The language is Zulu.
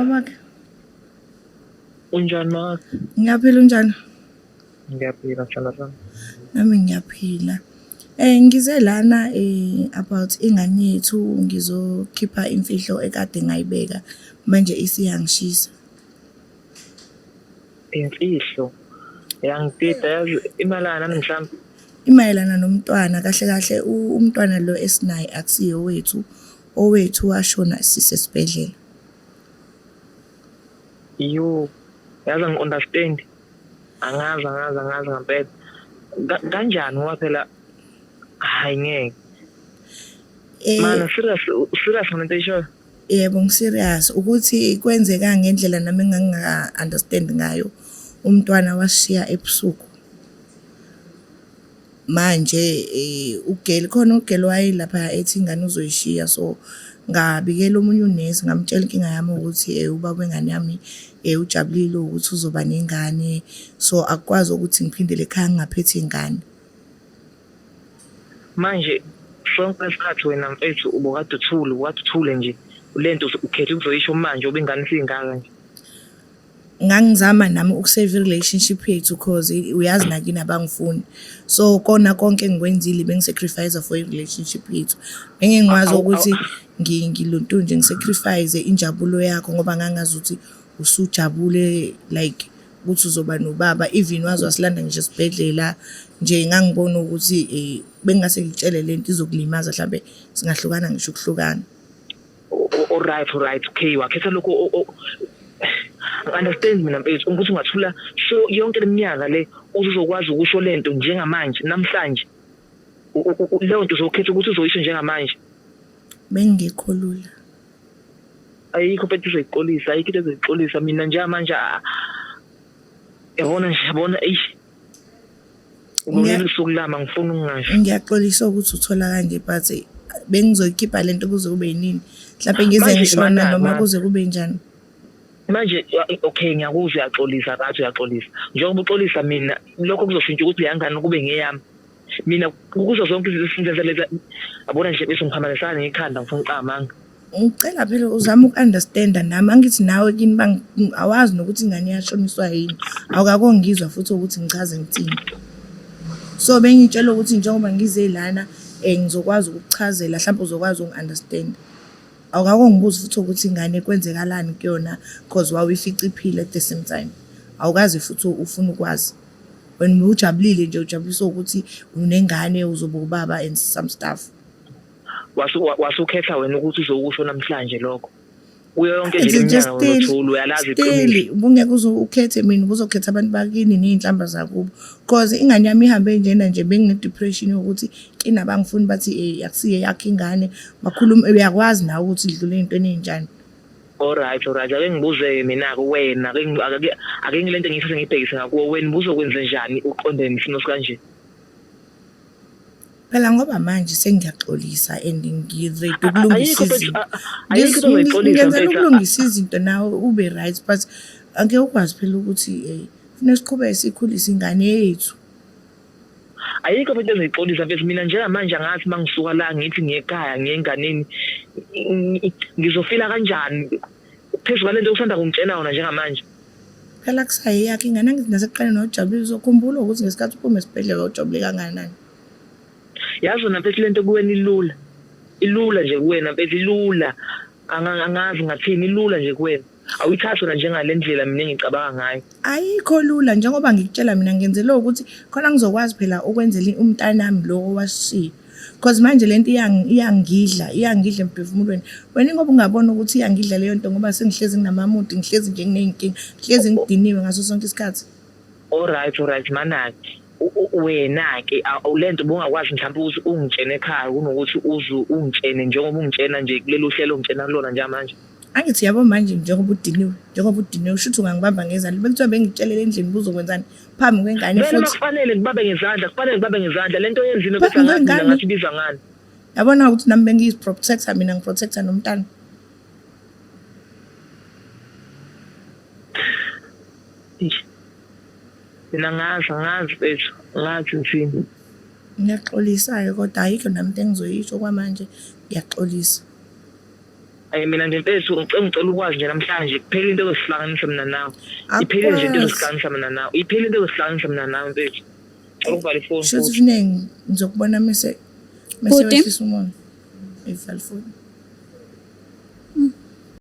Babakhe. Unjani ma? Ngiyaphila, unjani? Ngiyaphila, sithanda sami. Nami ngiyaphila. Ngize lana about ingane yethu, ngizokhipha imfihlo ekade ngayibeka manje isiyangishisa. Imfihlo. Yangidida yazi, imalana nami mhlawumbe. Imayelana nomntwana, kahle kahle umntwana lo esinaye akusiye owethu, owethu washona sisesibhedlela. Yo, yazi angi-understand. Angazi, angazi, angazi ngempela. Kanjani ngoba phela hayi ngeke. Mana serious, serious ngento oyishoyo? Yebo, ngi-serious ukuthi kwenzeka ngendlela nami enganginga-understand ngayo. Umntwana wasishiya ebusuku. Manje ugeli khona, ugeli wayelapha ethi ingane uzoyishiya, so ngabikela omunye unesi, ngamtshela inkinga yami ukuthi ubaba wengane yami ujabulile ukuthi uzoba nengane, so akukwazi ukuthi ngiphindele ekhaya ngingaphethe ingane. Manje sonke lesikhathi wena mfethu ubukade uthule, ubukade uthule nje. Lento ukhetha ukuzoyisho manje ngoba ingane isingaka nje. Ngangizama nami uku-save i-relationship yethu cause uyazi nakini abangifuni. So kona konke engikwenzile bengi-sacrifice for i-relationship yethu. Bengeke ngikwazi ukuthi ngilontunje ngi-sacrifice injabulo yakho ngoba ngangazi ukuthi usujabule like ukuthi uzoba nobaba, even waze wasilanda ngisho esibhedlela nje, ngangibona ukuthi bengingase ngikutshele lento izokulimaza, hlampe singahlukana ngisho ukuhlukana. Alright, alright, okay, wakhetha lokho. Understand mina mfethu ukuthi ungathula so yonke leminyaka le uzokwazi ukusho lento njengamanje namhlanje. Leyo nto uzokhetha ukuthi uzoyisho njengamanje. Bengingekho lula. Ayikho mfethu uzoyixolisa, ayikho into ezoyixolisa mina njengamanje. Yabona nje, yabona, eish. Ubonile usuku lami, angifuni ukungasho. Ngiyaxolisa ukuthi uthola kanje, but bengizoyikhipha lento kuze kube yinini? Mhlawumbe ngize Manje, ngishona mana, noma mana. kuze kube njani? Manje okay, ngiyakuzwa uyaxolisa, right, uyaxolisa. Njengoba uxolisa mina, lokho kuzoshintsha ukuthi leya ngane kube ngeyami. Mina kuzo zonke izinto lezi, yabona nje bese ngiphambanisana ngekhanda, ngifuna ukuqamba amanga. Ngicela phela uzame uku-understanda nami, angithi nawe kini awazi nokuthi ingane iyashoniswa yini. Awukakongizwa futhi ukuthi ngichaze ngithini. So bengitshela ukuthi njengoba ngize lana ngizokwazi ukukuchazela, mhlawumbe uzokwazi ukungi-understand. Awukakongibuzi futhi ukuthi ingane kwenzekalani kuyona cause wawuyifica iphila at the same time. Awukaze futhi ufune ukwazi. Wena ujabulile nje, ujabuliswa ukuthi unengane, uzoba ubaba and some stuff. Wasukhetha wena ukuthi uzokusho namhlanje lokho. Kuyo yonke nje Nje leminyaka wena still uthula, uyalazi still iqiniso. ubungeke uze ukhethe mina, ubuzokhetha abantu bakini ney'nhlamba zakubo. Cause ingane yami ihambe njena nje, bengine-depression yokuthi kini abangifuni, bathi akusiyo eyakho ingane. Bakhuluma, uyakwazi nawe ukuthi idlule ey'ntweni ey'njani. Alright, alright. Ake ngibuze-ke mina-ke wena, ake ngilento ngiyithathe ngiyibhekise ngakuwe, wena ubuzokwenze njani uqondene nesimo esikanje? Phela ngoba manje sengiyaxolisa and ngi-ready ukulungisa Ayikho mfethu, izinto. ayikho into ozoyixolisa Ngenzela mfethu. ukulungisa izinto nawe ube right, but angeke ukwazi phela ukuthi kufuneka siqhubeke sikhulise ingane yethu. Ayikho into ezoyixolisa mfethu. Mina njengamanje angazi uma ngisuka la ngithi ngiye ekhaya, ngiye enganeni, ngizofila kanjani phezu kwale nto osanda kungitshela yona njengamanje. Phela kusaye yakho ingane, angithi nasekuqaleni wawujabulile, uzokhumbula ukuthi ngesikhathi uphuma esibhedlela wawujabule kangakanani. Yazi wena mfethu, lento kuwena ilula. Ilula nje kuwena mfethu, ilula. Angazi ngathini, ilula nje kuwena. Awuyithathi wena njengale ndlela mina engicabanga ngayo. Ayikho lula njengoba ngikutshela, mina ngenzela ukuthi khona ngizokwazi phela ukwenzela umntanami lo owasishiya. Cause manje lento iyangidla, iyangidla emphefumulweni. Wena ingoba ungabona ukuthi iyangidla leyo nto ngoba sengihlezi nginamamudi, ngihlezi nje nginey'nkinga, ngihlezi ngidiniwe ngaso sonke isikhathi. Alright, alright, mana-ke wena-ke lento ubungakwazi mhlawumbe ukuthi ungitshene ekhaya kunokuthi uze ungitshene njengoba ungitshena nje kulelu hlelo ongitshena kulona njengamanje. Angithi yabo manje njengoba udiniwe, njengoba udiniwe shuthi ungangibamba ngezandla. Bekuthiwa bengikutshelele endlini ubuzokwenzani phambi kwengane Vele futhi. Makufanele ngibambe ngezandla, kufanele ngibambe ngezandla. Lento oyenzile bese Phambi angazi mina kwengane. ngathi ibizwa ngani. Yabona ukuthi nami bengiyi-protector, mina ngi-protector nomntana. Eish. Mina angazi, angazi mfethu, angazi ngithini. Ngiyaxolisa-ke kodwa ayikho nami into engizoyisho kwamanje, ngiyaxolisa. Ayi mina nje mfethu ngicela ukwazi nje namhlanje kuphela into ezosihlanganisa mina nawe. Iphele nje into ezosihlanganisa mina nawe. Iphele into ezosihlanganisa mina nawe mfethu. Cela ukuvala ifoni. Shuthi kuningi ngizokubona mese Bhuti. wehlisa umoya. Ivala ifoni.